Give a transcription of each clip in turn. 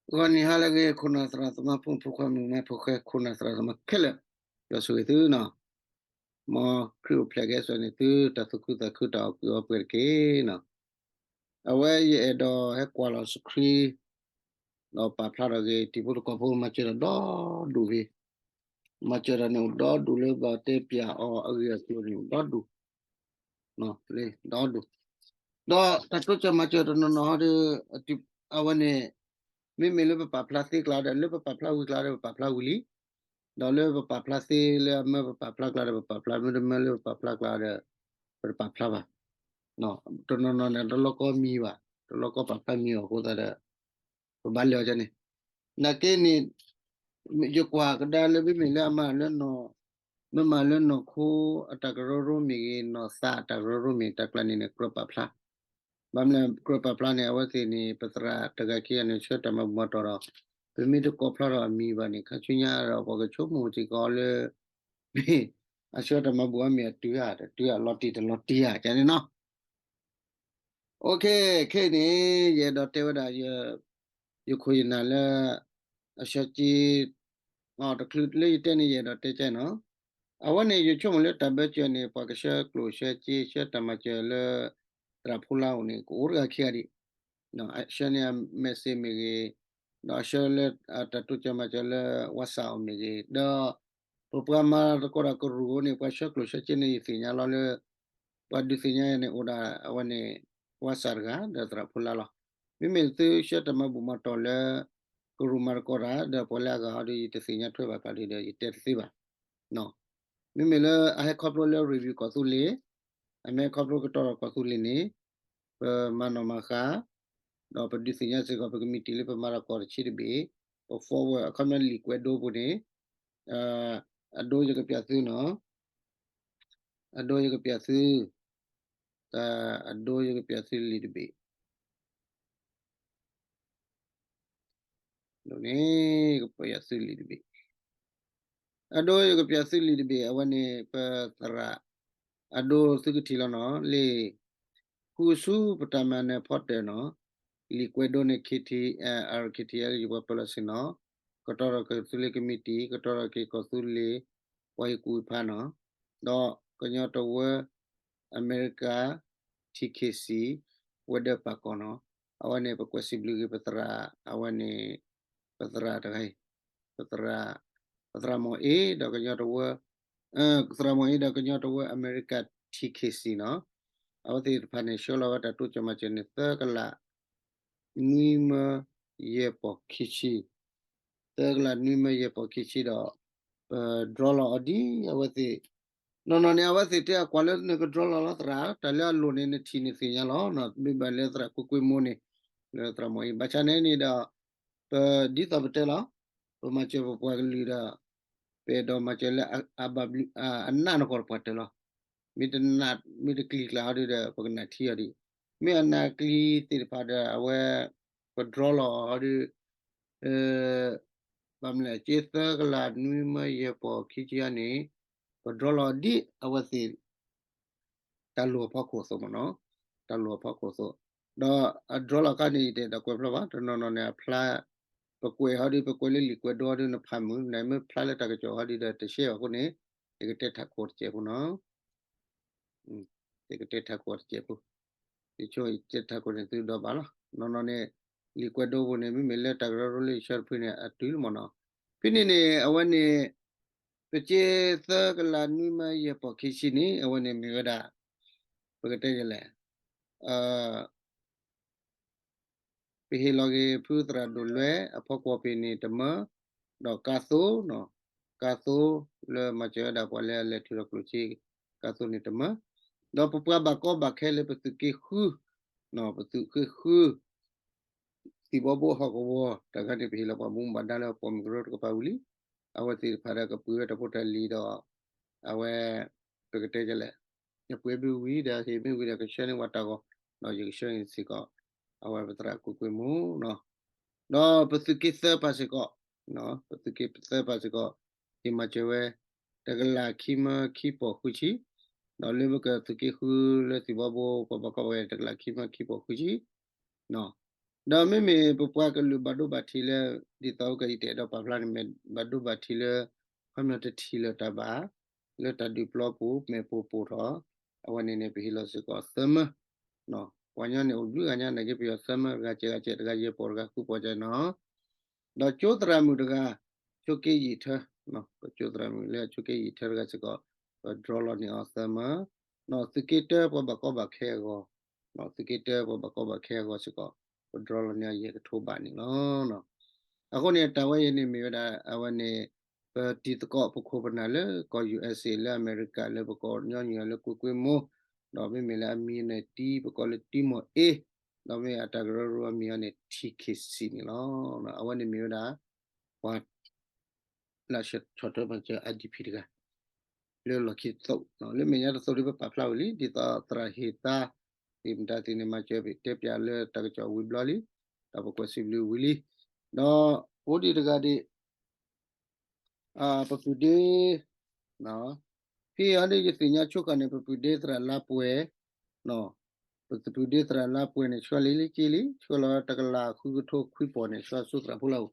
ဂီၤနံၤဟါလၢအဂ့ၤ ခိၣ်နၢ်သရၣ်သမါ ဖိမုၣ်ဖိခွါ မုၣ်ကမဲဖိဃဲ ခိၣ်နၢ်သရၣ်သမါခဲလၢာ်, ယွၤဆိၣ်ဂ့ၤသုနီၤ. မ်ခရံာ်အိၣ်ဖျဲၣ်ကဟဲစိာ်န့ၢ်သု တၢ်သူၣ်ခုသးခုတၢ်အီၣ်ကုၢ်အီပှဲၤတက့ၢ်နီၤ. အဝဲယအဲၣ်ဒိးဟဲကွၢ်လီၤ screen ဒီးပာ်ဖျါထီၣ်က့ၤ တံၤဖိသကိးဖိ မၤစၢၤတၢ်ဒီဒူၣ်ဂ့ၤ, မၤစၢၤတၢ်န့ၣ်အိၣ်ဒီဒူၣ် လၢဘၣ်တဲပၠးအီၤအဂ့ၢ်အကျိၤန့ၣ်အိၣ်ဒီဒူၣ် လၢဒီဒူၣ်, ဒီးတၢ်တိစၢၤမၤစၢၤတနီၤနီၤဟီဒီး အဝဲန့ၣ် မ့မ့ၢ်လၢပပာ်ဖျါသ့ကျါဒီး လၢပပာ်ဖျါဝံၤကျါဒီး ပပာ်ဖျါဝံၤလံ, ဒီးလၢပပာ်ဖျါသ့လၢအမၢပပာ်ဖျါကျါဒီး ပပာ်ဖျါ မ့တမၢလၢပပာ်ဖျါကျါဒီး ပတပာ်ဖျါဘၣ်. တနီၤနီၤန့ၣ် တလီၢ်ကီမံၤဘၣ်, တလီၢ်ကီပာ်ဖျါမံၤအီၤအဃိသတးဒီး ပဘၣ်လဲၤအီၤန့ၣ်, နာ်က့န့ၣ် ယကွၢ်ကဒါလၢ မ့မ့ၢ်လၢအမၤလၢနီၢ် မ့ၢ်မၤလၢနီၢ်ခိအတၢ်ကရၢကရိမ့ၢ်ဂ့ၤ နီၢ်သးအတၢ်ကရၢကရိမ့ၢ် တၢ်ကျါန့ၣ်န့ၣ် ကြၢးပာ်ဖျါ, ဘၣ်မနုၤကြၢးပာ်ဖျါန့ၣ် အဝဲသ့ၣ်န့ၣ် ပသရၣ်တဂၤခံဂၤန့ၣ် ဆှၢတၢ်မၤဘူၣ်မၤတီၢ်ဒီး ပမ့ၢ်တကိးဖျါထီၣ်အမံၤဘၣ်န့ၣ် ခါဆူညါဒီး ပှၤကဆိကမိၣ်စ့ၢ်ကီးလၢ မ့ၢ်အဆှၢတၢ်မၤဘူၣ်အမ့ၢ်အတုၤဧါ တတုၤဧါ လီၤတံၢ်တလီၤတံၢ်ဧါ ကန့ၣ်နီၤ. အိၣ်ခ့ ခဲအံၤန့ၣ် ယအဲၣ်ဒိးတဲဝဲဒၣ် ယခိၣ်ယနၢ်လၢ အဆှၢက့ တချုးလၢယတဲန့ၣ် ယအဲၣ်ဒိးတဲကဲနီၤ. အဝဲန့ၣ် ယဆိကမိၣ်လၢတၢ်ဘၢစၢၤန့ၣ် ပှၤကဆှၢကျိၣ်ဆှၢစ့ ဆှၢတၢ်မၤစၢၤလၢ သရၣ်ဖိလါအိၣ်န့ၣ် ကအိၣ်တဂၤခံဂၤဒံး, ဆှၢန့ၢ်အ message မ့ၢ်ဂ့ၤ, ဒီးအဆှၢလၢ တၢ်တိစၢၤမၤစၢၤလၢ WhatsApp အိၣ်မ့ၢ်ဂ့ၤ, ဒီး ပပှၤမၤသကိးတၢ်ကရူၢ်အဃိန့ၣ် ပှၤဆှၢကျိၣ်ဆှၢစ့န့ၣ် ယသ့ၣ်ညါလီၤလၢ ပှၤဒုးသ့ၣ်ညါယၤန့ၣ် အိၣ်ဒၣ်အဝဲန့ၣ် WhatsApp တဂၤ ဒီးသရၣ်ဖိလါလီၤ. မ့မ့ၢ်သုဆှၢတၢ်မၤဘူၣ်မၤတီၢ်လၢ ကရူၢ်မၤသကိးတၢ် ဒီးပှၤလၢအဂၤဟီဒီး ယတသ့ၣ်ညါထွဲဘၣ်ကျါဒီး ယတဲတသ့ဘၣ်. မ့မ့ၢ်လၢအဟဲခီဖျိလၢ review ကီၢ်သူလ့ၤ, အမ့ၢ်ဟဲခီဖျိကတီၢ်ဒီးကီၢ်သူလ့ၤန့ၣ် ပမၤနီၣ်မၤဃါ, ဒီးပဒုးသ့ၣ်ညါစ့ၢ်ကီး ပကမံးတံာ်လၢပမၤတၢ်ကီၢ်တဆံတဘ့ၣ်, ပ forward အခီပညီလံာ်ကွဲးဒိပူၤန့ၣ်, အဒိယကပျးသုနီၤ, အဒိယကပျးသု, အဒိယကပျးသုလံာ်တဘ့ၣ် ဒ်န့ၣ် ကပျးသုလံာ်တဘ့ၣ်, အဒိယကပျးသုလံာ်တဘ့ၣ် အဝဲန့ၣ် ပသရၣ် အဒိသုကထံၣ်လီၤနီၤ လံာ် ဃုဆူပတၢ်မၤနၢၤဖီတၢၣ်နီၤ, လံာ်ကွဲးဒိန့ၣ် K T L, K T L ယပှၤပၢၤလီၢ်ဆ့ၣ်နီၤ, ကတီၢ်ဒီးကီၢ်သူလ့ၤကမံးတံာ်, ကတီၢ်ဒီးက့ၤကီၢ်သူလ့ၤ ပှၤဟ့ၣ်ကူၣ်ဟ့ၣ်ဖးနီၤ, ဒီးကညီတဝၢ အမဲရကၤ T K C ဝဲၤဒၢးပာ်ကီၢ်နီၤ, အဝဲန့ၣ် ပကွဲးစံးဘျုးက့ၤပသရၣ် အဝဲန့ၣ် ပသရၣ်တဂၤအံၤ, ပသရၣ်, ပသရၣ်မီၢ်အ့ဒီးကညီတဝၢ, သရၣ်မီၢ်အ့ဒီးကညီတဝၢ အမဲရကၤ T K C နီၤ, အဝဲသ့ၣ်တဖၣ်န့ၣ် ဆှၢလီၤဝဲတၢ်တိစၢၤမၤစၢၤန့ၣ် သၢကလး နွံမၢ ယဲၢ်ပီၢ်ခံဆံ, သၢကလးနွံမၢယဲၢ်ပီၢ်ခံဆံဒီး ပ draw လီၤအီၤဒ်အဝဲသ့ၣ်, နီၢ်နီၢ်န့ၣ် အဝဲသ့ၣ်တဲအကွၢ်လၢနက draw လီၤလီၤသရၣ်, တၢ်လၢအလိၣ်န့ၣ် နထံၣ်န့ၣ်သ့ၣ်ညါလီၤ, မ့ၢ်ဘၣ်လၢသရၣ်ကွ့ၢ်ကွ့ၢ်မိၢ်န့ၣ်, လၢသရၣ်မီၢ်အ့ ဘၣ်ဆၣ်န့ၣ်န့ၣ်ဒီး ပ ဒ်သိးပတဲလီၤ, ပမၤစၢၤပပှၤကလုာ်ဒီး ပအဲၣ်ဒိးမၤစၢၤလၢ အဘၣ်ဘျုး အနးနကီၢ်တပှၢ်တၢၢ်လီၤ. မ့ၢ်တနး မ့ၢ်တကျံၤကျါဟီဒီး ပကနၣ်ထံအီၤဒံး, မ့ၢ်အနးကျံၤသ့ၣ်တဖၣ်ဒီး အဝဲ ပ draw လီၤအီၤဟီဒီး ဘၣ်မနုၤလဲၣ် က့သၢကလးနွံမၢယဲၢ်ပီၢ်ခံဆံအံၤန့ၣ် ပ draw လီၤဒ်အဝဲသ့ၣ် တၢ်လိၣ်အဖီခိၣ်အသိးမ့ၢ်နီၤ, တၢ်လိၣ်အဖီခိၣ်အသိး, ဒီးအ draw လီၤအခါန့ၣ် ယတအဲၣ်ဒိးကွဲးဖျါဘၣ်, တနီၤနီၤန့ၣ် အဖျါ ပကွဲးဟီဒီး ပကွဲးလၢလံာ်ကွဲးဒိဟီဒီး နဖးမုာ် နမ့ၢ်ဖျါလၢတၢ်ကစီၣ်ဟီဒီး တရှဲဘၣ်အဃိန့ၣ် ယကတဲထးခိၣ်တစဲးဖိနီၤ. ယကတဲထးခိၣ်တစဲးဖိ, ယဆိကမိၣ်ယတဲထးခိၣ်န့ၣ် သုဒီးဘၣ်လီၤ. နီၢ်နီၢ်န့ၣ် လံာ်ကွဲးဒိပူၤန့ၣ် မ့မ့ၢ်လၢတၢ်ကရၢကရိလၢယဆှၢတဖုန့ၣ် အတုၤလီၤမ့ၢ်နီၤ. ဖဲန့ၣ်န့ၣ် အဝဲန့ၣ် ပက့သၢကလးနွံမၢယဲၢ်ပီၢ်ခံဆံန့ၣ် အဝဲန့ၣ်မ့ၢ်ဝဲဒၣ် ပကတဲဒ်လဲၣ် ပဟ့ၣ်လီၤက့ၤဖုသရၣ်ဒိၣ်လွဲအဖီကွီၢ်ဖဲန့ၣ်တမၢ, ဒီးကါသိနီၤ, ကါသိလၢမၤစၢၤဝဲဒၣ်ပှၤလၢအလဲၤထုးထီၣ်ကျိၣ်စ့ ကါသိန့ၣ်တမၢ, ဒီးပပှၤဘၣ်ကီဘၣ်ခဲလၢပသုးက့ဃု, ပသုးက့ဃု သံၣ်ဘီဘိဟီၣ်ကဝီၤ တၢ်ခါန့ၣ် ပဟ့ၣ်လီၤပှၤဘၣ်မူဘၣ်ဒါလၢပိာ်မုၣ်ကရၢတကပၤဝံၤလံ. အဝဲသ့ၣ်တဖၣ်ဒီးကပှ့ၤဝဲတၢ်ဖိတၢ်လံၤဒီး အဝဲ ပကတဲဒ်လဲၣ် ယပှ့ၤမ့ၢ်ဝံၤဒီး ဟ့ၣ်မ့ၢ်ဝံၤဒီး ကဆှၢန့ၢ်ဝဲတၢ်ဂီၤ, ဒီးယကဆှၢန့ၢ်စ့ၢ်ကီး အဝဲပသရၣ်ကွ့ၢ်ကွ့ၢ်မိၢ်နီၤ, ဒီးပသုးက့သၢပၤစ့ၢ်ကီး, ပသုးက့သၢပၤစ့ၢ်ကီး ဟ့ၣ်မၤစၢၤဝဲ တကလးခံမၢခံပီၢ်ဃုဆံ, ဒီးလၢပကသုးက့ဃုလၢသံၣ်ဘီဘိ ပှၤဘၣ်ကီဘၣ်ခဲ တကလးခံမၢခံပီၢ်ဃုဆံနီၤ. ဒီးမ့မ့ၢ်ပပှၤကလုာ်ဘၣ်ဒိဘၣ်ထံးလၢ ဒ်သိးကယတဲာ်ဒီးပာ်ဖျါန့ၣ် မ့ၢ်ဘၣ်ဒိဘၣ်ထံးလၢ ခီပညီတထံၣ်လၢၤတၢ်ဘၣ် လၢတၢ်ဒုးပျီပူၤ မ့ၢ်ပိာ်ပိာ်ထီၣ် အဝဲန့ၣ်န့ၣ် ပဟ့ၣ်လီၤစ့ၢ်ကီးသၢမၢ ပှၤကညီန့ၣ်အိၣ်ဘျုးဂၤညါ နာ်က့ပယီၤသၢမၢ တဂၤစဲးဂၤစဲး တဂၤယဲၢ်ပီၢ် တဂၤဃုပီၢ်ကနီၤ ဒီးကၠိသရၣ်မုၣ်တဂၤ ဆိးက့ယံာ်ထၢ ကၠိသရၣ်မုၣ်လၢဆိးက့ယံာ်ထၢတဂၤစ့ၢ်ကီး ပဒြီလီၤန့ၢ်အီၤသၢမၢ သုးက့တၢပှၤဘၣ်ကီဘၣ်ခဲအဂီၢ် သုးက့တၢပှၤဘၣ်ကီဘၣ်ခဲအဂီၢ်စ့ၢ်ကီး ပဒြီလီၤန့ၢ်အီၤယဲၢ်ကထိဘးန့ၣ်လီၤ. အဃိန့ၣ် တၢ်ဝဲအံၤန့ၣ်မ့ၢ်ဝဲဒၣ် အဝဲန့ၣ် ပတံၤသကိးပခိၣ်ပနၢ်လၢကီၢ် ယူၣ်အၣ်စ့ၣ် လၢအမဲရကၤ လၢပကိးညီနုၢ်အီၤလၢကွ့ကွ့မိၢ် ဒီးမ့မ့ၢ်လၢအမံၤန့ၣ်တံၤ ပကိးလၢတံၤမိၢ်အ့ ဒီးမ့ၢ်အတၢ်ကရၢကရိအမံၤအီၤန့ၣ် ထံခ့ၣ်စံၣ်န့ၣ်လီၤ. အဝဲန့ၣ်မ့ၢ်ဝဲဒၣ် ပှၤ လၢအဆီၣ်ထွဲမၤစၢၤ IDP တဂၤ လၢလီၢ်ခံတသိး လၢမဲာ်ညါတသိးဒ်ပပာ်ဖျါဝံၤလံ ဒ်သိးသရၣ်ဟ့ၣ်သါ သ့ၣ်မတၤသ့ၣ်န့ၣ် မၤစၢၤတဲပၠးလၢတၢ်ကစီၣ်ဝံၤဘျီလံ ဒီးပကွဲးစံးဘျုးဝံၤလံ ဒီးအိၣ်ဒံးတဂၤဒံး ပပုၢ်ဒ့ ဖဲအံၤန့ၣ် ယသ့ၣ်ညါဆိဃာ်န့ၣ် ပပုၢ်ဒ့သရၣ်လါပှဲၤ ပပုၢ်ဒ့သရၣ်လါပှဲၤန့ၣ် ဆှၢလံလံက့လံ ဆှၢလီၤတကလးဃုကထိခွံပီၢ်န့ၣ် ဆှၢဆူသရၣ်ဖိလၢ်အိၣ်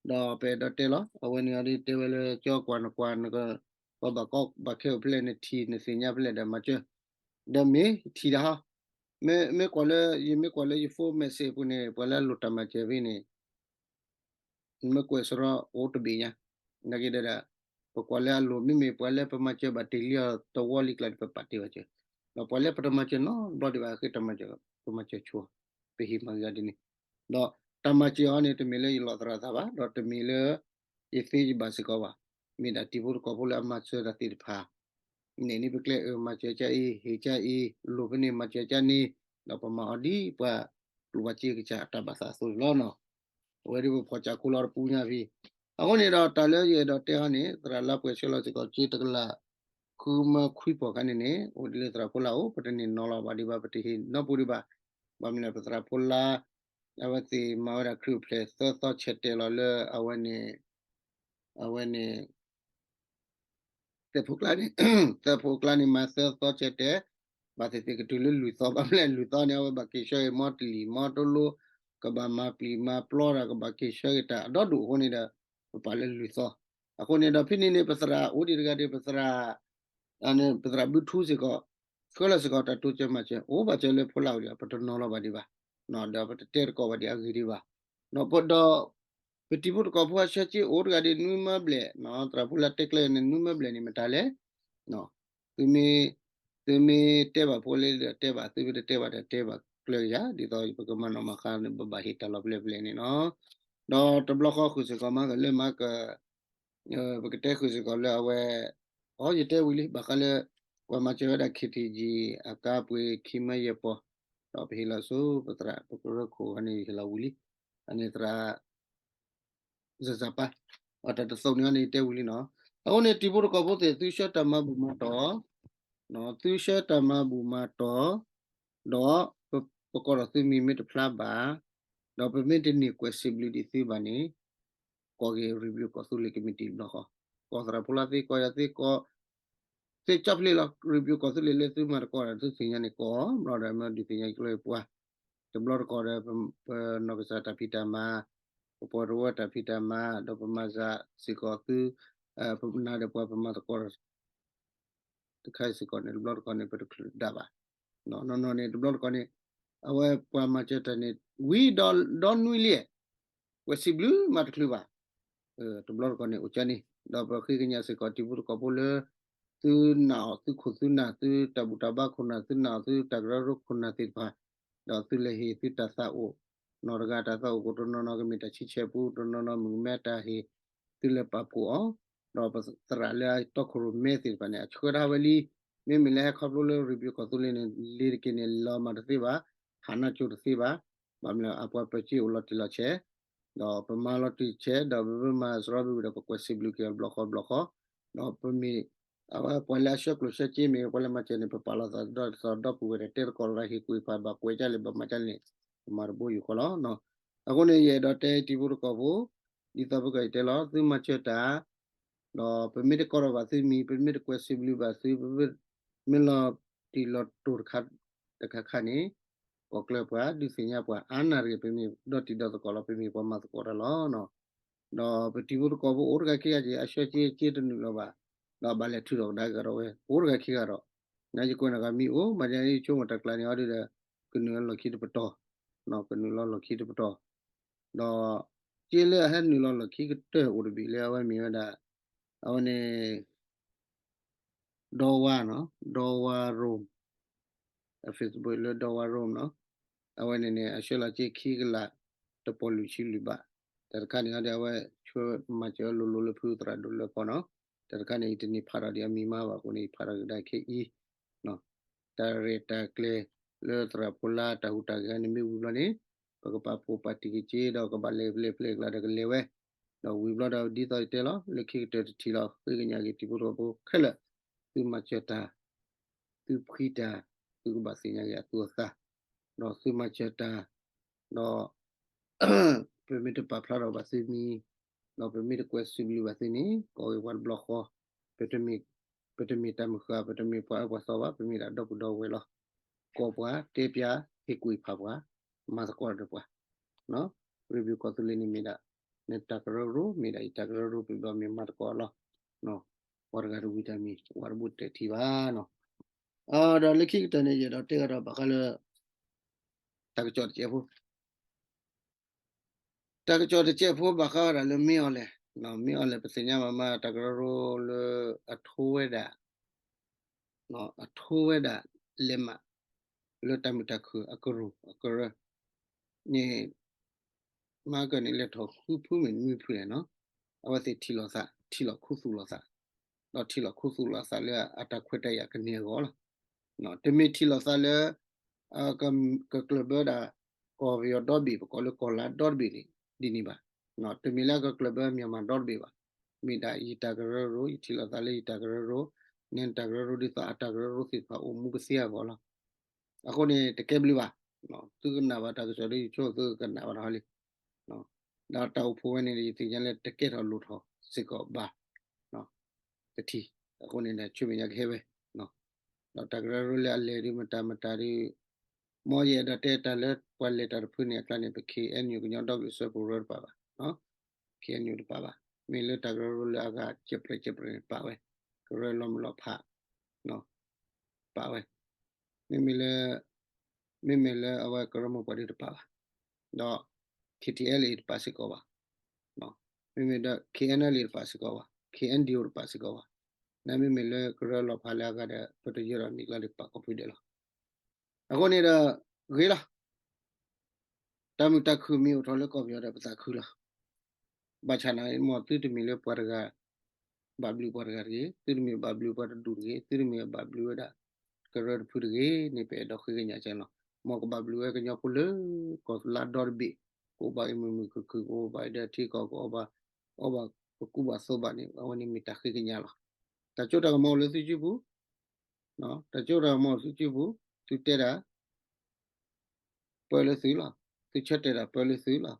ဒီးပအဲၣ်ဒိးတဲလီၤ အဝဲန့ၣ်အီၤဒ်တဲဝဲလၢ ကၠီကွၢ်နကွၢ် ပှၤဘၣ်ကီဘၣ်ခဲအိၣ်ဖဲလဲၣ် နထံၣ်နသ့ၣ်ညါဖဲလဲၣ်ဒီးမၤစၢၤ ဒီးမ့ၢ်ထံၣ်တၢ်ဟီ မ့ၢ်ကွၢ်လၢ ယမ့ၢ်ကွၢ်လၢယ phone message အပူၤန့ၣ် ပှၤလၢအလိၣ်တၢ်မၤစၢၤဖဲန့ၣ် နမ့ၢ်ကွဲးစရီအိၣ်တဘ့ၣ်ညါ နာ်က့ဒီး ပကွၢ်လၢအလိၣ် မ့မ့ၢ်ပှၤလၢပမၤစၢၤဘၣ်တ့ၢ်လံအီၤတဝီလံကျါန့ၣ် ပပာ်တ့ၢ်ဘၣ်စၢၤ ဒီးပှၤလၢပတမၤစၢၤနီတဘျီဒံးဘၣ် ဃ့တၢ်မၤစၢၤ ပမၤစၢၤဆိ ပဟ့ၣ်မၤဂ့ၤအီၤဒ်န့ၣ် ဒီးတၢ်မၤစၢၤအီၤန့ၣ် တမ့ၢ်လၢယလီၤသရၣ်သးဘၣ် ဒီးတမ့ၢ်လၢ ယသ့ယဘၣ်စ့ၢ်ကီးဘၣ် မ့ၢ်ဒၣ်တံၤဖိသကိးဖိလၢအမၤစၢၤတၢ်သ့ၣ်တဖၣ် နဲၣ်န့ၢ်ပကျဲအၢ မၤစၢၤကါအံၤ ဟ့ၣ်ကါအံၤ လိၣ်ဖဲန့ၣ် မၤစၢၤကါန့ၣ် ဒီးပမၤအီၤဒ်ပှၤ ကျိၣ်ဘၣ်စ့ကစၢ်အတၢ်ဘၣ်သးအသိးန့ၣ်လီၤ. အဝဲဒ်ပဖီၣ်စၢ်ခိလီၤတပူၤညါဖဲ အဃိန့ၣ်ဒီးတၢ်လၢယအဲၣ်ဒိးတဲဟီန့ၣ် သရၣ်လါပှဲၤဆှၢလီၤစ့ၢ်ကီးက့တကလး ဃုမၢခွံပီၢ်ခါန့ၣ်န့ၣ် အိၣ်ဒ်လၢသရၣ်ဖိလၢ်အိၣ် ပတန့ၢ်နီၤလီၤဘၣ်ဒံးဘၣ် ပတဟ့ၣ်နီၣ်ပူၤဒံးဘၣ် ဘၣ်မနုၤလဲၣ် ပသရၣ်ဖိလၢ် အဝဲသ့ၣ်မၤဝဲဒၣ်ခရံာ်အိၣ်ဖျဲၣ်သၢသီဆဲးတဲာ်လီၤလၢအဝဲန့ၣ် အဝဲန့ၣ် သဲးဖိကျါန့ၣ် သဲးဖိကျါန့ၣ် မၤသၢသီဆဲးတဲာ် ဘၣ်သ့ၣ်သ့ၣ်ကတုၤလၢလွံၢ်သီ ဘၣ်မနုၤလဲၣ် လွံၢ်သီန့ၣ် အဝဲဘၣ်က့ၤဆှၢက့ၤ မီတလံၢ်မီတလိ ကဘၣ်မၤပျံၤမၤပျီတၢ် ကဘၣ်က့ၤဆှၢက့ၤတၢ်အဒီဒူၣ်အဃိန့ၣ်ဒီး ပပာ်လၢလွံၢ်သီ အဃိန့ၣ်ဒီး ဖဲန့ၣ်န့ၣ် ပသရၣ်အိၣ်ဒံးတဂၤဒ် ပသရၣ် ပသရၣ်ဘုထူစ့ၢ်ကီး ဆှၢလီၤစ့ၢ်ကီးတၢ်တိစၢၤမၤစၢၤ အိၣ်ဘၣ်စၢၤလၢဖိလၢ်ဝံၤဒီး ပတနီၤလီၤဘၣ်ဒံးဘၣ် ဒီးပတတဲသကိးဘၣ်ဒံးအဂ့ၢ်ဒံးဘၣ် ဒီး ဒီး ပတံၤဖိသကိးဖိအဆၢက့အိၣ်တဂၤဒ် နွံမၢဘျဲၣ် သရၣ်ဖိလၢတဲကျဲန့ၣ် နွံမၢဘျဲၣ်န့ၣ် မတၤလဲၣ် သုမ့ၢ် သုမ့ၢ်တဲဘၣ်ဖိလၢဒီးတဲဘၣ် သုမ့ၢ်တတဲဘၣ်ဒီးတဲဘၣ်ကျၢၤယၤ ဒ်သိးပကမၤနီၣ်မၤဃါန့ၣ် ပဘၣ်ဟ့ၣ်တၢ်လီၤပျဲၢ်ပျဲၢ်န့ၣ်လီၤ. ဒီးတဘျီဃီဃုာ်စ့ၢ်ကီးမၤကလၢမၤက ပကတဲဃုာ်စ့ၢ်ကီးလၢအဝဲ အီ ယတဲဝံၤလံ ဘၣ်ဃးလၢ ပှၤမၤစၢၤဝဲဒၣ် ခ့ထံကံ အကါပှ့ၤခံမၢယဲၢ်ပီၢ် ဒီးပဟ့ၣ်လီၤဆူပသရၣ် ပကရၢခိၣ်အဂီၢ်န့ၣ် ယဟ့ၣ်လီၤဝံၤလံ အန့ၣ်သရၣ် စၢ်စၢ်ပၢ် အတၢ်တသိးန့ၣ်အန့ၣ်တဲဝံၤလံနီၤ အဃိန့ၣ် တံၤဖိသကိးဖိသ့ၣ် သုဆှၢတၢ်မၤဘူၣ်မၤတီၢ် သုဆှၢတၢ်မၤဘူၣ်မၤတီၢ် ဒီး ပကိးဒီးသုမံၤမ့ၢ်တဖျါဘၣ် ဒီးပမ့ၢ်တန့ၢ်ကွဲးစံးဘျုးဒံးသုဘၣ်န့ၣ် ကိးက့ၤ ရံးဘျုးကီၢ်သူလ့ၤကမံးတံာ်တဘျီဃီ ကိးသရၣ်ဖိလၢ်သ့ ကိးယၤသ့ ကိး သ့ကၠီဖျ့လီၤ ရံးဘျုးကီၢ်သူလ့ၤလၢသုမၤသကိးဒီးသုသ့ၣ်ညါန့ၣ် ကိးဘျီဒီးမ့ၢ်ဒုးသ့ၣ်ညါကျၢၤပှၤ တဘျီတကီၢ်ဒီး ပနီၢ်ကစၢ်တၢ်ဖံးတၢ်မၤ ပပှၤတဝၢတၢ်ဖံးတၢ်မၤ ဒီးပမၤစၢၤစ့ၢ်ကီးသု ပနၤဒီးပှၤပမၤသကိးဒီး တခါစ့ၢ်ကီးန့ၣ် တဘျီတခီၣ်န့ၣ် ပတချုးဒၣ်ဘၣ်. နီၢ်နီၢ်န့ၣ် တဘျီတခီၣ်န့ၣ် အဝဲပှၤမၤစၢၤတၢ်န့ၣ် ဝံၤဒီးနွံလံ ကွဲးစံးဘျုးမးတချုးဘၣ်. တဘျီတခီၣ်န့ၣ် အိၣ်ကၢန့ၣ် ဒီးပဃ့ကညးစ့ၢ်ကီးတံၤဖိသကိးဖိလၢ သုနာ်အီၤ သုခိၣ်သုနၢ် သုတၢ်ဘူၣ်တၢ်ဘါခိၣ်နၢ် သုနာ်အီၤ သုတၢ်ကရၢကရိခိၣ်နၢ်သ့ၣ်တဖၣ် ဒီးသုလဲၤဟ့ၣ်သုတၢ်သးအိၣ် နီၢ်တဂၤတၢ်သးအိၣ်ကအိၣ် တနီၤနီၤကမ့ၢ်တၢ်ဆံဆဲပူ တနီၤနီၤမုၣ်ကမဲတၢ်ဟ့ၣ် သုလဲၤပာ်ဖှိၣ်အီၤ ဒီးပသရၣ်လၢအတီခိၣ်ရိၣ်မဲသ့ၣ်တဖၣ်န့ၣ် အဆှၢဒၣ်ဝဲလံ. မ့မ့ၢ်လၢဟဲခီဖျိလၢရံးဘျုးကီၢ်သူလ့ၤန့ၣ် လ့ၤတက့ၢ်န့ၣ် လီၤမၢ်တသ့ဘၣ်, ဟးနါကၠိတသ့ဘၣ်. ဘၣ်မနုၤလၢအပှၤပၢၤက့အိၣ်လီၤတံၢ်လီၤဆဲး, ဒီးပမၤလီၤတံၢ်ဆဲး ဒီးပမၤစရီဘုဝံၤဒီး ပကွဲးစံးဘျုးက့ၤအီၤတဘျီဃီတဘျီဃီ, ဒီးပမ့ၢ် အဝဲပှၤလၢအဆှၢကျိၣ်ဆှၢစ့မ့ၢ်ဂ့ၤ ပှၤလၢမၤစၢၤန့ၣ် ပပာ်လီၤသးဒီးတသီဒီပုၢ်ဝဲၢ်ဒီး တဲသကိးတဂၤဟ့ၣ်ကွံာ်ဖးဘၣ်ကွဲးကၢ်လဲၣ် ဘၣ်မၤကၢ်လဲၣ်န့ၣ် ပမၤတဘိယူၢ်ဃီလီၤ. အဃိန့ၣ် ယအဲၣ်ဒိးတဲတံၤဖိသကိးဖိ ဒ်သိးပကတဲလီၤ သုမၤစၢၤတၢ် ဒီးပမ့ၢ်တကိးထီၣ်ဘၣ်သုမံၤ ပမ့ၢ်တကွဲးစံးဘျုးဘၣ်သု ပမ့ၢ်လီၤတံၢ်လီၤတိၢ်တခါတခါခါန့ၣ် ပမ့ၢ်ကိးကျၢၤပှၤ ဒုးသ့ၣ်ညါပှၤ အါနၢ်တဂ့ၤ ပမ့ၢ်ဒီတံၤဒီသကိးလီၤ ပမ့ၢ်ပှၤမၤသကိးတၢ်လီၤ. ဒီးပတံၤဖိသကိးဖိအိၣ်တဂၤခံဂၤက့ၤ အဆှၢက့ၤက့ၤတနုာ်လီၤဘၣ်, ဒီးဘၣ်လဲၤထုးထီၣ်ကဒါကဒီးဝဲ အိၣ်တဂၤခံဂၤဒီး နယကွဲးနီၣ်ဂၤမ့ၢ်အိၣ် မၤဒ်အံၤ ဆိကမိၣ်တၢ်ကျါန့ၣ်အီၤဒုဒီး ကနုာ်လီၤလီၢ်ခံတပတီၢ်, ကနုာ်လီၤလီၢ်ခံတပတီၢ်, ဒီးက့လၢအဟဲနုာ်လီၤလီၢ်ခံကတၢၢ်အိၣ်တဘ့ၣ်လၢအဝဲမ့ၢ်ဝဲဒၣ် အဝဲန့ၣ် ဒီဝါနီၤ, ဒီဝါရိၣ်, အ Facebook လၢဒီဝါရိၣ်နီၤ, အဝဲန့ၣ်န့ၣ် အဆှၢလီၤက့ၤခံကလး တပီၢ်လွံၢ်ဆံလွံၢ်ဘး, တၢ်တခါန့ၣ်အီၤဒီး အဝဲဆှၢမၤစၢၤလိၤလိၤလၢဖုသရၣ်ဒိၣ်လၢဖီနီၤ, တၢ်တခါန့ၣ် ယတန့ၢ်ဖးထီၣ်ဒံးအမံၤမးဘၣ်အဃိန့ၣ် ယဖးထီၣ်ကဒါခဲအံၤ တၢ်ရဲၣ်တၢ်ကျဲၤလၢသရၣ်ဖိလၢတၢ်ဟူးတၢ်ဂဲၤန့ၣ်မ့ၢ်ဝံၤဘျီန့ၣ် ပကပာ်ဖှိၣ်ပာ်တံၢ်က့ၤက့ၤ ဒီးကဘၣ်လဲၤပျဲၢ်ပျဲၢ်ကျါဒီးကလဲၤဝဲ, ဒီးဝံၤဘျီဒီးဒ်သိးယတဲလီၤ လၢခံကတၢၢ်တထံၣ်လီၤ ဃ့ကညးက့ၤတံၤဖိသကိးဖိခဲလၢာ်, သုမၤစၢၤတၢ်, သုဖှံတၢ်, သုကဘၣ်သ့ၣ်ညါက့ၤအသူအသး, ဒီးသုမၤစၢၤတၢ်, ဒီး ပမ့ၢ်တပာ်ဖျါထီၣ်ဘၣ်သုမံၤ, ဒီးပမ့ၢ်တကွဲးစံးဘျုးဘၣ်သုန့ၣ် ကိးဂ့ၤပှၤတဘျီဃီ, ပတမ့ၢ်, ပတမ့ၢ်တၢ်မုၢ်ဃၢ် ပတမ့ၢ်ပှၤအၢပှၤသီဘၣ် ပမ့ၢ်ဒၣ်ဒီပုၢ်ဒီဝဲၢ်လီၤ. ကိးပှၤ တဲပျး ဟ့ၣ်ကူၣ်ဖးပှၤ, မၤသကိးဒီးပှၤ, ရ့ဘျုးကီၢ်သူလ့ၤန့ၣ်မ့ၢ်ဒၣ် နတၢ်ကရၢကရိ မ့ၢ်ဒၣ်ယတၢ်ကရၢကရိ ပဘၣ်မ့ၢ်မၤသကိးလီၤ. ပှၤတဂၤတဝံၤတၢ်မံၤ ပှၤတဘိတဲာ်ထံဘၣ်နီၤ. ဒီးလၢခံကတၢၢ်န့ၣ် ယအဲၣ်ဒိးတဲဃာ်ဒီးဘၣ်ဃးလၢ တၢ်ကစီၣ်တစဲးဖိ တၢ်ကစီၣ်တစဲးဖိဘၣ်ဃးဝဲဒၣ်လၢမ့ၢ်အီၤလဲၣ်, မ့ၢ်အီၤလဲၣ် ပသ့ၣ်ညါဘၣ်မး တၢ်ကရၢကရိလၢအထိဝဲဒၣ်, အထိဝဲဒၣ်လဲၤမး လၢတၢ်မုာ်တၢ်ခုၣ်အကရူၢ်အကရၢန့ၣ် မၤကၢၢ်န့ၣ်လဲၤထီၣ်ဃုဖုမ့ၢ်နွံဖုန့ၣ်နီၤ, အဝဲသ့ၣ်ထံၣ်လိာ်သး ထံၣ်လိာ်ခူသူၣ်လိာ်သး, ဒီးထံၣ်လိာ်ခူသူၣ်လိာ်သးလၢအတၢ်ခွဲးတၢ်ယာ်ကန့ၢ်အဂီၢ်လီၤ. တမ့ၢ်ထံၣ်လိာ်သးလၢ ကကျၢၢ်ဘၢဒၣ် ကီၢ်ပယီၤဒီတဘ့ၣ် ပကိးလၢကီၢ်လါဒီတဘ့ၣ်န့ၣ် ဒ်န့ၣ်ဘၣ်. တမ့ၢ်လၢကကျၢၢ်ဘၢ မြန်မာ ဒီတဘ့ၣ်ဘၣ်. မ့ၢ်ဒၣ်ယတၢ်ကရၢကရိ ယထံၣ်လိာ်သးလၢယတၢ်ကရၢကရိ, နဲနတၢ်ကရၢကရိဒ်သိးအတၢ်ကရၢကရိသ့ၣ်တဖၣ်အိၣ်မူကသ့အဂီၢ်လီၤ. အဃိန့ၣ် တကဲဘျုးဘၣ်. သုကနၣ်ဘၣ်တၢ်ကစီၣ်ဒီးယဆိသုကကနၣ်ဘၣ်ဒီးဟီလံ ဒီးတၢ်အိၣ်ဖှိၣ်ဝဲန့ၣ်ဒီး ယသ့ၣ်ညါလၢတကဲထီၣ်လိၣ်ထီၣ်စ့ၢ်ကီးဘၣ် တထံၣ်. အဃိန့ၣ်ဒီး ဆူမဲာ်ညါကဟဲဝဲ, ဒီးတၢ်ကရၢကရိလၢအလဲၤဒုးမတၤမတၤဒီး, မ်ယအဲၣ်ဒိးတဲတၢ်လၢပှၤလဲၤတၢ်တဖုန့ၣ်အကျါန့ၣ် ပ ခ့ၣ်အဲၣ်ယူၣ် ကညီဒီကလုာ်စၢဖှိၣ်ကရၢတပာ်ဘၣ်, ခ့ၣ်အဲၣ်ယူၣ်တပာ်ဘၣ်. မ့ၢ်လၢတၢ်ကရၢကရိလၢအဂၤစဲးပြဲးစဲးပြဲးန့ၣ်ပာ်ဝဲ, ကရၢလီၤမုၢ်လီၤဖး ပာ်ဝဲ, မ့မ့ၢ်လၢ, မ့မ့ၢ်လၢအဝဲကရၢမိၢ်ပှၢ်ဒုးတပာ်ဘၣ်, ဒီး ခ့ၣ်ထံၣ်အဲၣ်လ့ၣ် တပာ်စ့ၢ်ကီးဘၣ်, မ့မ့ၢ်ဒီး ခ့ၣ်အဲၣ်လ့ၣ် တပာ်စ့ၢ်ကီးဘၣ်, ခ့ၣ်အဲၣ်ဒီးအိၣ် တပာ်စ့ၢ်ကီးဘၣ်, နမ့မ့ၢ်လၢကရၢလီၤဖးလၢအဂၤဒီး ပတယၢၤဒီးမံၤကျါဒီးပာ်ကိးဖုဒဲးလီၤ. အဃိန့ၣ်ဒီး ဂ့ၤလီၤ တၢ်မုာ်တၢ်ခုၣ်မ့ၢ်အိၣ်ထီၣ်လၢကီၢ်ပယီၤဒီးပသးခုလီၤ. ဘၣ်ဆၣ်န့ၣ် မ်သုတမ့ၢ်လၢပှၤတဂၤ ဘၣ်ဘျုးပှၤတဂၤတဂ့ၤ, သုတမ့ၢ်ဘၣ်ဘျုးပှၤတဒူၣ်တဂ့ၤ, သုတမ့ၢ်ဘၣ်ဘျုးဝဲဒၣ် ကရၢတဖုတဂ့ၤန့ၣ် ပအဲၣ်ဒိးဃ့ကညးကဲလီၤ. မ်ကဘၣ်ဘျုးဝဲကညီဖိလၢ ကီၢ်လါဒီတဘ့ၣ်, ကအိၣ်ဘၣ်အံၤမုာ်မုာ်ခုၣ်ခုၣ်, ကအိၣ်ဘၣ်အံၤဒီးထံကီၢ် ကအိၣ်ဘၣ်, အီၣ်ဘၣ်ကကူဘၣ်သိးဘၣ်န့ၣ် အဝဲန့ၣ်မ့ၢ်တၢ်ဃ့ကညးလီၤ. တၢ်စိတၢ်ကမီၤအိၣ်လၢသုစုပူၤ, တၢ်စိတၢ်ကမီၤအိၣ်သုစုပူၤ, သုတဲဒၣ် ပၢလၢသုလီၤ, သုဆၢတဲာ်တၢ်ပၢလၢသုလီၤ,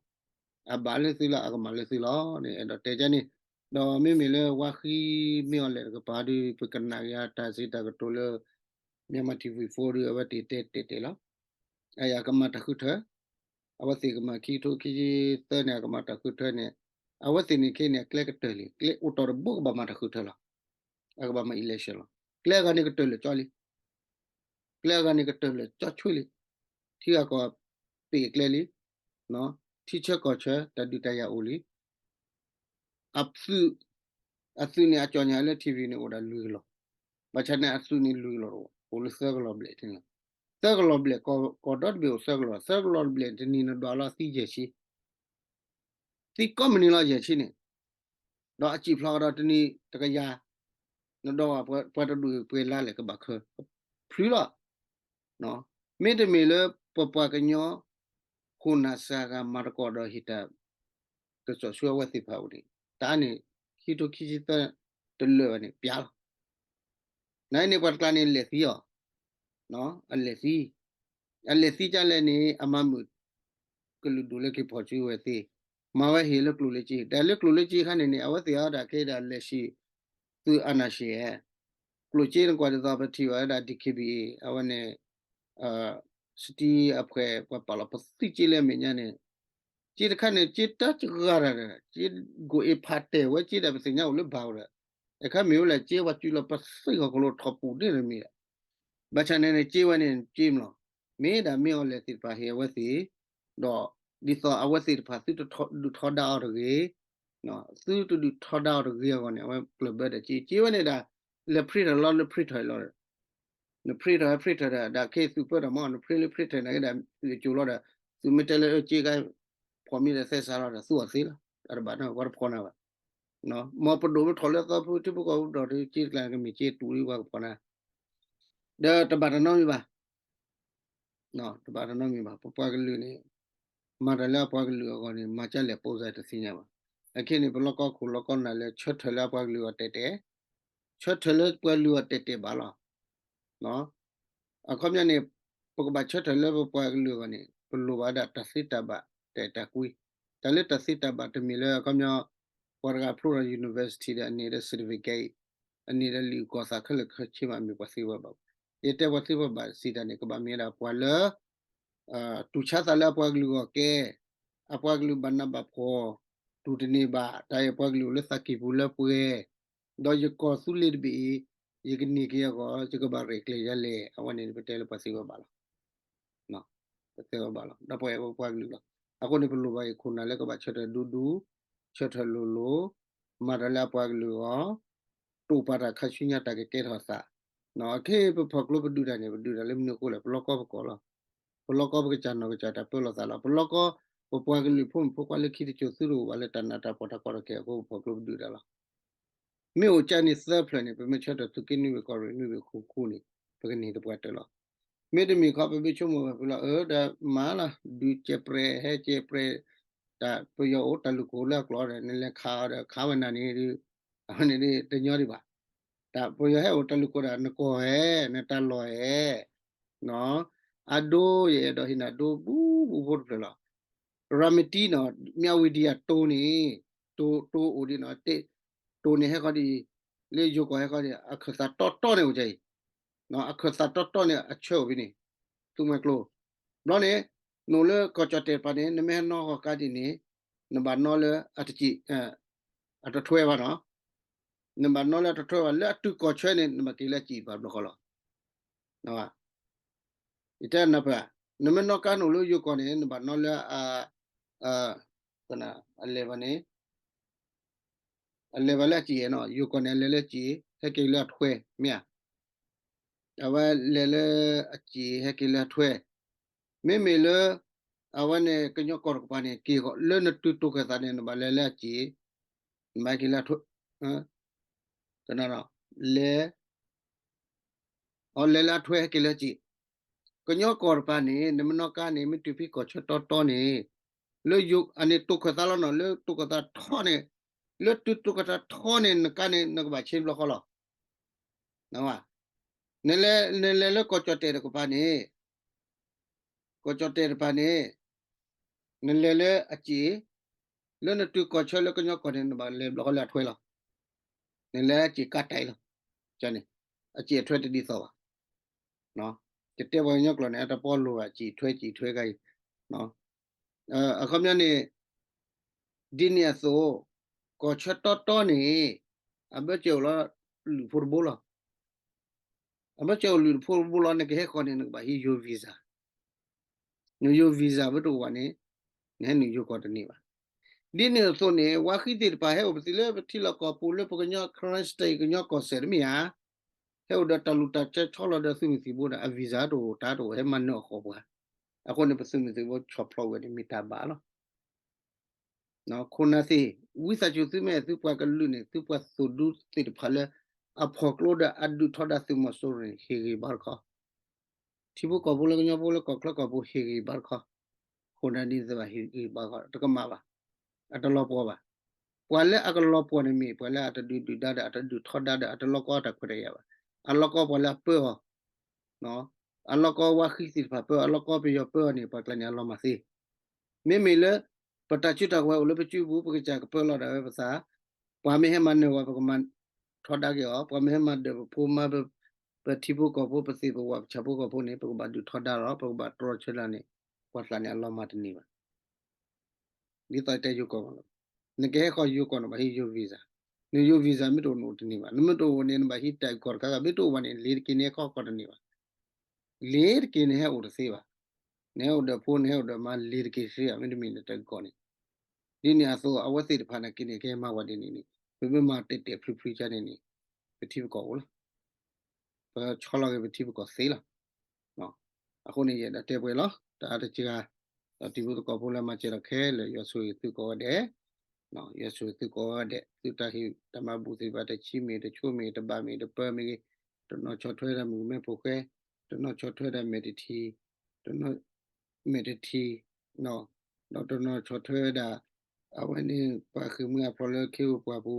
အဘၣ်လၢသုလီၤ, အကမၣ်လၢသုလီၤန့ၣ် အဲၣ်ဒိးတဲကန့ၣ်. ဒီးမ့မ့ၢ်လၢဝါဃံမ့ၢ်အီၤလဲၣ်တကပၤဒီး ပကနၣ်က့ၤတၢ်စံးတၢ်ကတိၤလၢ Myanmar T V four ဒီး အဝဲသ့ၣ်တဲတဲာ်တဲာ်လီၤ. အကမၤတၢ်ဃုထၢ, အဝဲသ့ၣ်ကမၤခံကထိခံဆံသၢန့ၣ် အကမၤတၢ်ဃုထၢန့ၣ်, အဝဲသ့ၣ်န့ၣ်ခဲန့ၣ် အကျဲကတၢၢ်လံ, ကျဲအိၣ်တီၢ်တဘိကဘၣ်မၤတၢ်ဃုထၢလီၤ. အကဘၣ်မၤ election လီၤ. ကျဲအဂၤန့ၣ်ကတၢၢ်လၢာ်ကၠီလံ ကျဲအဂၤန့ၣ်ကတၢၢ်လၢာ်ကၠီဆွ့လံ, ထံဂၤကီၢ်ပ့ၢ်ကျဲလံ, ထံဆၢကီၢ်ဆၢ တၢ်ဒုးတၢ်ယၤအိၣ်လံ. အသုး, အသုးန့ၣ်အကၠီၣ်ညါလၢ T V န့ၣ်အိၣ်ဒၣ်လွံၢ်ကလီၢ်, ဘၣ်ဆၣ်န့ၣ်အသုးန့ၣ်လွံၢ်ကလီၢ်တအိၣ်, အိၣ်လၢသၢကလီၢ်ဘျဲၣ်န့ၣ်လီၤ. သၢကလီၢ်ဘျဲၣ်, ကီၢ်ဒီတဘ့ၣ်အိၣ်သၢကလီၢ်, သၢကလီၢ်ဘျဲၣ်တနံၤနဒွးလီၤသံယဲၢ်ဆံ သံကိးမုၢ်နံၤလီၤယဲၢ်ဆံန့ၣ်, ဒီးအစံၣ်ဖျိးကဒီးတနံၤတကယၤ, နဒီးပှၤတဒူၣ်ပှဲၤလါလဲၣ်ကဘၣ်ခၢ, ဖျုလီၤ. မ့တမ့ၢ်လၢပပှၤကညီ ခိၣ်နၢ်စှၤဂၤမၤသကိးဒီးဟ့ၣ်တၢ် ကစီၣ်ဆှၢအဝဲသ့ၣ်တဖၣ်အအိၣ်န့ၣ် တၢ်န့ၣ် ခံကထိခံဆံသၢ တလၢာ်ဘၣ်န့ၣ် ပျးလီၤ. နန့ၣ်ပှၤတကျါန့ၣ်လဲၤသံအီၤ, အလဲၤသံ, အလဲၤသံဒ်လဲၣ်န့ၣ် အမၤမုာ်ကလုာ်ဒူၣ်လၢက့ၤဖီၣ်စုဝဲသ့, မၤဝဲဟ့ၣ်လၢကျိၣ်လၢစ့, တၢ်လၢကျိၣ်လၢစ့ခါန့ၣ်န့ၣ် အဝဲသ့ၣ်အီၤဒၣ်ကဲဒၣ်လဲၤဆံး သုးအာဏာရှင် ကျိၣ်စ့နကွၢ်ဒ်သိးပထံၣ်ဘၣ်ဝဲဒၣ် D K B A အဝဲန့ၣ်, အ စတံအဖှဲး ပှၤပာ်လီၤပသံက့လၢအမဲာ်ညါန့ၣ်, က့တခါန့ၣ် က့တၢ်စှၤတၢ်ဒီး က့ကိးအ့ဖးတဲာ်ဝဲ က့ဒီးပသ့ၣ်ညါအိၣ်လၢဘၣ်အိၣ်ဒီး, အခါမ့ၢ်အိၣ်လဲၣ် က့ပှၤစူးလီၤပသံဃီၤခီလိ ထီၣ်ပူၤန့ၣ်မ့ၢ်ဒီး, ဘၣ်ဆၣ်န့ၣ်န့ၣ် က့ဝဲန့ၣ် က့မလီၤ, မ့ၢ်ဒၣ်မ့ၢ်အီၤလဲၣ်သ့ၣ်တဖၣ်ဟ့ၣ်အဝဲသ့ၣ်, ဒီး ဒ်သိးအဝဲသ့ၣ်တဖၣ်သုတထီ ဒုးထီဒါအီၤတဂ့ၤ, သုတဒုးထီဒါအီၤတဂ့ၤအဂီၢ်န့ၣ် အဝဲကျၢၢ်ဘၢဒီးက့ က့ဝဲန့ၣ်ဒၣ်, လဲၤ print ထီၣ်လီၤ လဲၤ print ထီၣ်လီၤဒီး န print ထီၣ် print ထီၣ်ဒီး ဒၣ်ခဲသုးပၢဒီးမ့ၢ် န print လၢ print ထီၣ်န့ၣ်က့ဒီး သုးမ့ၢ်တဲလၢအက့ကါ ဖီၣ်မံဒီးသဲစးလီၤဒီး သူအီၤသ့လီၤ, တၢ်တဘၣ်နီၣ် ပှၤတဖီၣ်နၤဘၣ်, မ်ပဒိၣ်မ့ၢ်ထီၣ်လၢအသီဖိထံဖိကီၢ်ဖိဒီး က့တကျါန့ၣ် ကမ့ၢ်က့တူာ်လံ ပှၤကဖီၣ်နၤ, ဒီးတဘၣ်တၢ်နီတမံၤဘၣ် တဘၣ်တၢ်နီတမံၤဘၣ်. ပပှၤကလုာ်န့ၣ် မၤတၢ်လၢအပှၤကလုာ်အဂီၢ်န့ၣ် မၤကလဲၣ်ပိစါတသ့ၣ်ညါဘၣ်. အခဲန့ၣ် ပလီၢ်ကီၢ်ခိၣ်လီၢ်ကီၢ်နၢ်လၢ ဆၢထၢၣ်လၢအပှၤကလုာ်အဂီၢ်တဲာ်တဲာ်, ဆၢထၢၣ်လၢပှၤကလုာ်အဂီၢ်တဲာ်တဲာ်ဘၣ်လီၤ. အခီပညီန့ၣ် ပကဘၣ်ဆၢထၢၣ်လၢပပှၤကလုာ်အဂီၢ်န့ၣ် ပလိၣ်ဘၣ်ဒၣ်တၢ်သ့တၢ်ဘၣ် တၢ်အဲၣ်တၢ်ကွံ, တၢ်လၢတၢ်သ့တၢ်ဘၣ်တမ့ၢ်လၢအခီပညီ ပှၤတဂၤဖျိဒီး university ဒီးအန့ၣ်ဒီး certificate အံၤ, အန့ၣ်ဒီးလံာ်အုၣ်ကီၤသးခဲလၢာ်ခဲဆ့မး မ့ၢ်ပှၤသ့ပှၤဘၣ်. ယတဲပှၤသ့ပှၤဘၣ်စံးတၢ်န့ၣ် ကဘၣ်မ့ၢ်ဝဲဒၣ်ပှၤလၢ တူၢ်ဆါသးလၢအပှၤကလုာ်အဂီၢ်ကဲ, အပှၤကလုာ်ဘၣ်နးဘၣ်ဖှီၣ်, တူၢ်တန့ၢ်ဘၣ် တၢ်အဲၣ်ပှၤကလုာ်အိၣ်လၢသးကံၢ်ပူၤလၢပှဲၤ, ဒီးယကီၢ်သူလ့ၤတဘ့ၣ်အံၤ ယကန့ၢ်က့ၤအဂီၢ် ယကဘၣ်ရဲၣ်ကျဲၤယၤလဲၣ်, အဝဲန့ၣ်ပတဲလၢပှၤသ့ပှၤဘၣ်လီၤ. ပတဲပှၤဘၣ်လီၤ ဒီးပှၤအဲၣ်ပှၤကလုာ်လီၤ. အဃိန့ၣ် ပလိၣ်ဘၣ်အံၤခိၣ်နၢ်လၢကဘၣ်ဆၢထၢၣ်ဒူဒူ, ဆၢထၢၣ်လိၤလိၤ, မၤတၢ်လၢအပှၤကလုာ်အဂီၢ်, တူၢ်ပာ်တၢ်ခါဆူညါတၢ်ကကဲထီၣ်သး, ခဲအံၤပဖီၣ်ကျိပဒုးတၢ်န့ၣ် ပဒုးတၢ်လၢမနုၤအဃိလဲၣ်, ပလီၢ်ကီၢ်ပကီၢ်လီၤ. ပလီၢ်ကီၢ်ပကစၢ်နီၢ်ကစၢ်တၢ်ပၢလီၤသးလီၤ. ပလီၢ်ကီၢ် ပပှၤကလုာ်ဖိမုၣ်ဖိခွါလၢခံတစိၤသုတအိၣ်ဘၣ်လၢတၢ်နးတၢ်ဖှီၣ်တၢ်ကီတၢ်ခဲအဃိ ပဖီၣ်ကျိပဒုးတၢ်လီၤ. မ့ၢ်အိၣ်ကၢန့ၣ်သၢဖျၢၣ်န့ၣ် ပမ့ၢ်ဆၢထၢၣ်သုးက့နွံဘ့ၣ်ကီၢ်ရ့ၣ်နွံဘ့ၣ်ဃူဃူန့ၣ် ပကန့ၢ်တပှၤတၢၢ်လီၤ. မ့တမ့ၢ်ခီ ပမ့ၢ်ဆိကမိၣ်ဝဲဖဲလီၤ အၢ ဒီးမၤလီၤ ဒုးကဲးပြဲး ဟဲကဲးပြဲး တၢ်ပယီၤအိၣ်တၢ်လုၢ်ကိၢ်လၢအကျိၤဒီး နလဲၤခးအီၤဒီး ခးဝဲနၤန့ၣ်ဒီး အဝဲန့ၣ်ဒ်တညီဒံးဘၣ်. တၢ်ပယီၤဟဲအိၣ်တၢ်လုၢ်ကိၢ်ဒီး နကီၢ်ဧဲ နတၢ်လီၢ်ဧဲ အဒိ ယအဲၣ်ဒိးဟ့ၣ်နၤဒိဘူးဘူးဖိတဖျၢၣ်လီၤ. ရၤမတံနီၤ မၠးဝတံၤအတိၤန့ၣ် တိၤ တိၤအိၣ်ဒ်နီၤ တိၤန့ၣ်ဟဲခီဒ်အံၤ လၢယိၤကီၢ်ဟဲခီဒ်အံၤ အခၢၣ်သးတီတီန့ၣ်အိၣ်ကဲအံၤ အခၢၣ်သးတီတီန့ၣ် အဆၢအိၣ်ဖဲန့ၣ် သူမှဲကျိ ဘျီန့ၣ် နအိၣ်လၢကီၢ်ကၠီၣ်တဲၣ်တပၤန့ၣ် နမ့ၢ်ဟဲနီၣ်ဃီၤကါဒ်န့ၣ် နဘၣ်နီၣ်လၢအတစံး အတထွဲဘၣ်နီၤ နဘၣ်နီၣ်လၢအတထွဲဘၣ် လၢအတုၤကီၢ်ဆၢန့ၣ် နဘၣ်က့ၤလၢအစံးဘၣ်ဘျီဃီလီၤ. ယတဲနၢ်ပၢၢ် နမ့ၢ်နီၣ်ကါနအိၣ်လၢယိၤကီၢ်န့ၣ် နဘၣ်နီၣ်လၢ အလဲၤဘၣ်န့ၣ် အလဲၤဘၣ်လၢအစံးနီၤ ယိၤကီၢ်န့ၣ် အလဲၤလၢအစံး ဟဲက့ၤလၢအထွဲ မ့ၢ်ဧါ အဝဲလဲၤလၢအစံး ဟဲက့ၤလၢအထွဲ မ့မ့ၢ်လၢ အဝဲန့ၣ် ကညီကီၢ်တကပၤန့ၣ် က့ၤဃီၤ လၢနတုၤတိာ်ခၢၣ်သးန့ၣ် နဘၣ်လဲၤလၢအစံး နဘၣ်ဟဲက့ၤလၢအထွဲ လဲၤ အလဲၤလၢအထွဲ ဟဲက့ၤလၢအစံး ကညီကီၢ်တကပၤန့ၣ် နမ့ၢ်နီၣ်ကါန့ၣ် မ့ၢ်တုၤဖဲကီၢ်ဆၢတီတီန့ၣ် လၢယိၤအန့ၣ်တိာ်ခၢၣ်သးလီၤနီၤ လၢတိာ်ခၢၣ်သးထီန့ၣ် လၢတုၤတိာ်ခၢၣ်သးထီန့ၣ် နကါန့ၣ် နကဘၣ်ဆ့ဘျီဃီလီၤ နလဲၤ နလဲၤလၢကီၢ်ကၠီၣ်တဲၣ်တကပၤန့ၣ် ကီၢ်ကၠီၣ်တဲၣ်တကပၤန့ၣ် နလဲၤလၢအစံး လၢနတုၤကီၢ်ဆၢလၢကညီကီၢ်န့ၣ် နဘၣ်လဲၤဘျီဃီလၢအထွဲလီၤ နလဲၤလၢအစံးကါတဲာ်လီၤ န့ၣ် အစံးအထွဲတဒ်သိးဘၣ် ကတဲပှၤကညီကျိာ်န့ၣ် အတပီလိာ်ဘၣ် စံးထွဲစံးထွဲခါအံၤ အခီပညီန့ၣ် ဒ်န့ၣ်အသိး ကီၢ်ဆၢတီတီန့ၣ် အဘၢၣ်စၢၤအိၣ်လီၤ လုၢ်ဖိတဘိလီၤ အဘၢၣ်စၢၤအိၣ်လုၢ်ဖိတဘိလီၤ နကဟဲဃီၤန့ၣ် နကဘၣ်ဟံးယိၤ visa နယိၤ visa ဘၣ်တအိၣ်ဘၣ်န့ၣ် နဟဲနုာ်ယိၤကီၢ်တန့ၢ်ဘၣ် ဒ်န့ၣ်အသိးန့ၣ် ဝါဃံသ့ၣ်တဖၣ်ဟဲအိၣ်ပသံလၢပထံလီၢ်ကီၢ်ပူၤလၢပကညီ Karen State ကညီကီၢ်စဲၣ်တမ့ၢ်ဧါ ဟဲအိၣ်ဒီးတၢ်လူၢ်တၢ်စဲးဆီလီၤဒီးသုးမုၢ်သံၣ်ဘိဒီး အ visa တအိၣ်တၢ်တအိၣ် ဟဲမၤနၢၤအီၣ်ဃီၤပှၤ အဃိန့ၣ် ပသုးမုၢ်သံၣ်ဘိဆီၣ်ဖျိးဝဲန့ၣ်မ့ၢ်တၢ်ဘၣ်လီၤ ခိၣ်နၢ်သ့ၣ် ဝံသးစူၤသုမ့ၢ်သုပှၤကလုာ်န့ၣ် သုပှၤသိၣ်ဒူသ့ၣ်တဖၣ်လၢ အဖီၣ်ကျိဒီးအဒုးထီဒါသုးမီၤစိရိၤန့ၣ် ဟ့ၣ်ဂ့ၤဘၣ်တခီ ထံဖိကီၢ်ဖိလၢကညီဖိလၢကီၢ်ချၢကီၢ်ပူၤဟ့ၣ်ဂ့ၤဘၣ်တခီ ခိၣ်နၢ်ဒ်သိးဘၣ်ဟ့ၣ်ဂ့ၤဘၣ်တခီ တကမၣ်ဘၣ် အတလီၤပှီၢ်ဘၣ် ပှၤလၢအကလီၤပှီၢ်န့ၣ်မ့ၢ် ပှၤလၢအတဒုးဒုၣ်ဒါဒီး အတဒုးထီဒါဒီး အတလီၤကီအတၢ်ခွဲးတၢ်ယာ်ဘၣ် အလီၤကီပှၤလၢအပၢအီၤ အလီၤကီဝါဃံသ့ၣ်တဖၣ်ပၢအီၤ အလီၤကီပယီၤပၢအီၤန့ၣ် ပှၤကျါန့ၣ်အလီၤမၢ်သ့ မ့မ့ၢ်လၢ ပတၢ်စုတၢ်ကဝဲၤအိၣ်လၢပစုပူၤ ပကစၢ်ကပၢလီၤဒၣ်ဝဲပသး ပှၤမ့ၢ်ဟဲမၤနၢၤဝဲ ပကမၤထီဒါက့ၤအီၤ ပှၤမ့ၢ်ဟဲမၤဒၢးပဖိမါ ပ ပထံဖိကီၢ်ဖိ ပသ့ၣ်ပဝၣ် ပဆၣ်ဖိကီၢ်ဖိန့ၣ် ပကဘၣ်ဒုးထီဒါဒီး ပကဘၣ်တြီဆၢဒၣ်န့ၣ် ပှၤသးန့ၣ်အလီၤမၢ်တန့ၢ်ဘၣ်. ဒ်သိးတဲယိၤကီၢ်မးလီၤ. နကဟဲဃီယိၤကီၢ်န့ၣ် ဘၣ်ဟံးယိၤ visa, နယိၤ visa မ့ၢ်တအိၣ်နအိၣ်တန့ၢ်ဘၣ်. နမ့ၢ်တအိၣ်န့ၣ် နဘၣ်ဟံးတၢ်အုၣ်ကီၢ်တခါခါ မ့ၢ်တအိၣ်ဘၣ်န့ၣ် လ့ၤတက့ၤန့ၣ်ဟဲခီဃီတန့ၢ်ဘၣ်. လ့ၤတက့ၤန့ၣ်ဟဲအိၣ်တသ့ဘၣ်. နဟဲအိၣ်ဒီးဖိ နဟဲအိၣ်ဒီးမါ လ့ၤတက့ၤသ့ဘၣ် မ့တမ့ၢ်နတၢ်အုၣ်ကီၢ်န့ၣ်. ဒ်န့ၣ်အသိး အဝဲသ့ၣ်တဖၣ်န့ၣ်က့န့ၣ် ကဟဲမၤဝဲဒ်န့ၣ်န့ၣ် ပမ့ၢ်မၤတဲာ်တဲာ်ဖျုးဖျုးကါန့ၣ်န့ၣ် ပထံပကီၢ်အိၣ်လီၤ. ပဆီလီၤက့ၤပထံပကီၢ်သ့လီၤ. အဃိန့ၣ် ယအဲၣ်ဒိးတဲပှဲၤလီၤ တၢ်အါတကဂၤ, ဒီးတံၤဖိသကိးဖိလၢမၤစၢၤဒီးခဲလၢာ် ယွၤဆိၣ်ဂ့ၤသုကိးဂၤဒဲး, ယွၤဆိၣ်ဂ့ၤသုကိးဂၤဒဲး သုတၢ်ဟ့ၣ်တၢ်မၤဘူၣ်သ့ၣ်တဖၣ် တဆံမ့ၢ် တဆိမ့ၢ် တဘၣ်မ့ၢ် တပၢမ့ၢ်ဂ့ၤ, တနီၤဆီၣ်ထွဲဒၣ်မုၣ်ကမဲဖိဃဲ, တနီၤဆီၣ်ထွဲဒၣ်မဲာ်တထံၣ်, တနီၤ မဲာ်တထံၣ်, ဒီးတနီၤဆီၣ်ထွဲဝဲဒၣ် အဝဲန့ၣ်ပှၤဃ့ၢ်မှံဟးဖျိးလၢခ့ဝ့ၢ်ပှၢ်ပူ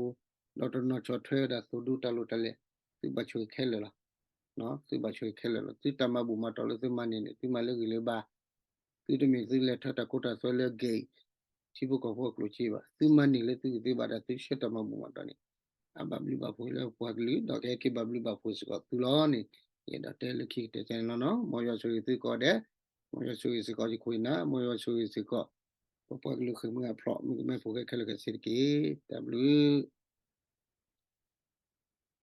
ၤ, ဒီးတနီၤဆီၣ်ထွဲဝဲဒၣ်သိၣ်ဒူတၢ်လိၣ်တၢ်လဲၣ်, သုဘၣ်ဆိၣ်ဂ့ၤခဲလၢာ်လီၤ. သုဘၣ်ဆိၣ်ဂ့ၤခဲလၢာ်လီၤ. သုတၢ်မၤဘူၣ်မၤတီၢ်လၢသုမၤန့ၢ်န့ၣ် သုမၤလၢဂံၢ်လၢဘါ, သုတမ့ၢ်သုလဲၤထၢတၢ်ခိတၢ်သွဲလၢ gate ထံဖိကီၢ်ဖိအကျိၣ်စ့ဘၣ်. သုမၤန့ၢ်လၢသုဂံၢ်သုဘါဒီးသုဆှၢတၢ်မၤဘူၣ်မၤတီၢ်န့ၣ် အဘၣ်ဘျုးဘၣ်ဖှိၣ်လၢပှၤကလုာ် ဒီးကဟဲက့ၤဘၣ်ဘျုးဘၣ်ဖှိၣ်စ့ၢ်ကီးသုလီၤန့ၣ် ယအဲၣ်ဒိးတဲလၢခံကတၢၢ်န့ၣ်လီၤနီၤ. မ်ယွၤဆိၣ်ဂ့ၤသုကိးဂၤဒဲး, မ်ယွၤဆိၣ်ဂ့ၤစ့ၢ်ကီးယခိၣ်ယနၢ်, မ်ယွၤဆိၣ်ဂ့ၤစ့ၢ်ကီး ပပှၤကလုာ်ဃ့ၢ်မှံဟးဖျိး မုၣ်ကမဲဖိဃဲခဲလၢာ်ခဲဆ့တက့ၢ်. တၢ်ဘျုး